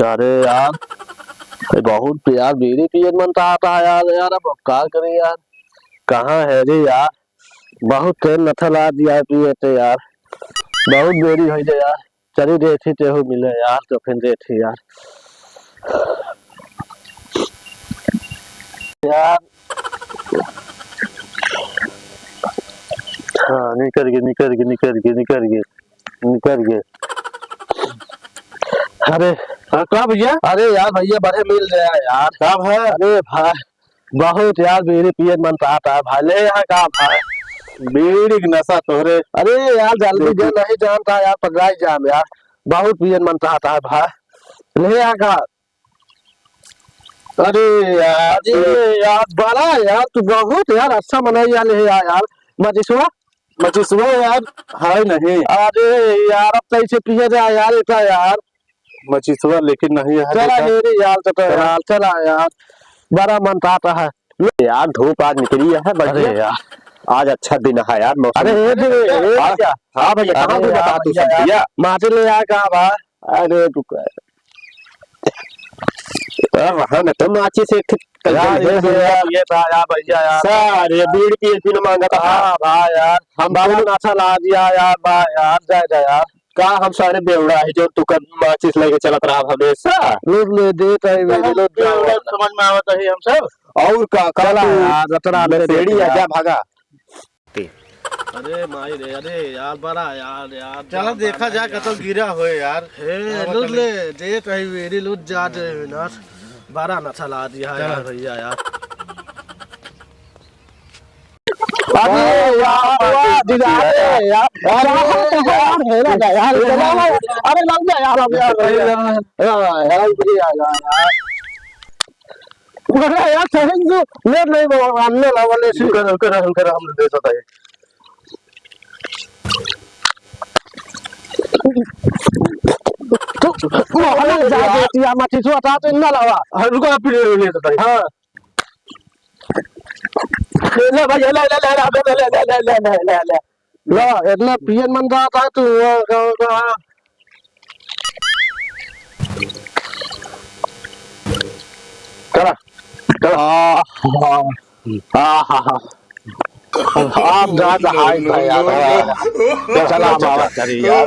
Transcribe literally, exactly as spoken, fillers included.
अरे यार, ये बहुत यार बीड़ी पिए मन तो आता है यार। यार, अब का करी यार, कहाँ है रे यार? बहुत तेल नथा लाग दिया पिए थे यार, बहुत देरी होइ जाए यार। चली देथी तेहू मिले यार, तो फिर देथी यार। यार। हाँ, निकल गए, निकल गए, निकल गए, निकल गए, निकल गए। अरे। हाँ, का भैया? अरे यार, भैया बड़े मिल गया यार। का भाई? अरे भाई, बहुत यार बीड़ी पिए मन चाहता है भाई, ले यहाँ का भाई। बीड़ी के नशा तोहरे। अरे यार, जल्दी दे, नहीं जानता यार, पकड़ाई जाम यार, बहुत पिए मन चाहता है भाई, ले यहाँ का। अरे यार, अरे यार, बड़ा यार, तू बहुत यार अच्छा मनई यार, ले यार, यार, मचिसवा। मचिसवा यार, है नहीं। अरे यार, अब कैसे पिए जाए यार, इतना यार। मचिसवा लेकिन नहीं है चला बेटा। ये रे यार, तो, तो चला। यार, चला यार, बड़ा मन चाहता है। यार, धूप आज निकली है, बढ़िया। अरे यार। आज अच्छा दिन है यार, मौसम। अरे, ए, ए, ए, हाँ, भैया। हाँ, भैया, कहाँ अरे घूमा यार, था तू भैया सब, यार। भैया? माटी ले आया कहाँ बा? अरे, रुक। अरे, वहाँ न तो माचिस एक ठे-, यार, ये, यार, ये था यार, भैया यार। सारे बीड़ी पिए बिन मांगा था। हाँ, भाई यार। हम बड़ा दोनों नशा ला दिया यार, भाई यार, जा, जा यार। का हम सारे बेवड़ा है जो तू कर माचिस लेके चलत रहा हमेशा? लूट ले, दे, तय तो मेरे हम लोग बेवड़ा जाओ। समझ में आवत है हम सब। और का, का चला तू यार, रतरा ले नशेड़ी तेरे आ, यार। जा भागा। अरे माई रे, अरे यार, बड़ा यार, यार, चला जान देखा बा जा, यार। कतौ गिरा होए यार। हे, आवा लूट चले। ले, दे, तय मेरे लोग जा दे ना। बड़ा नशा ला दिया चला। यार, भैया यार। अरे यार, वाह, दीदा, अरे यार, अरे यार, हेरा जा यार, चला यार, अरे लग जा यार, लग जा यार, लग जा। हाँ, यार, बढ़िया यार, यार। अरे यार, सही से ले नहीं बाबा, हमने लावा ले सी। कर, कर, कर, हम दे सकता है। तू मोहल्ला जा दे, तू यहाँ मत छुआ, ता तो इन्ना लावा। हाँ, रुको, आप फिर ले सकता है। हाँ। ले, ले भाई, ले, ले, ले। ला, इतना पियन मन रहा था तू, वो, वो, वो, हाँ। चला, चला। आ, हाँ। आ, हाँ, हाँ। आप जा, जा, हाय, भाई, आ, आ, आ। चला, बाबा, चली, यार।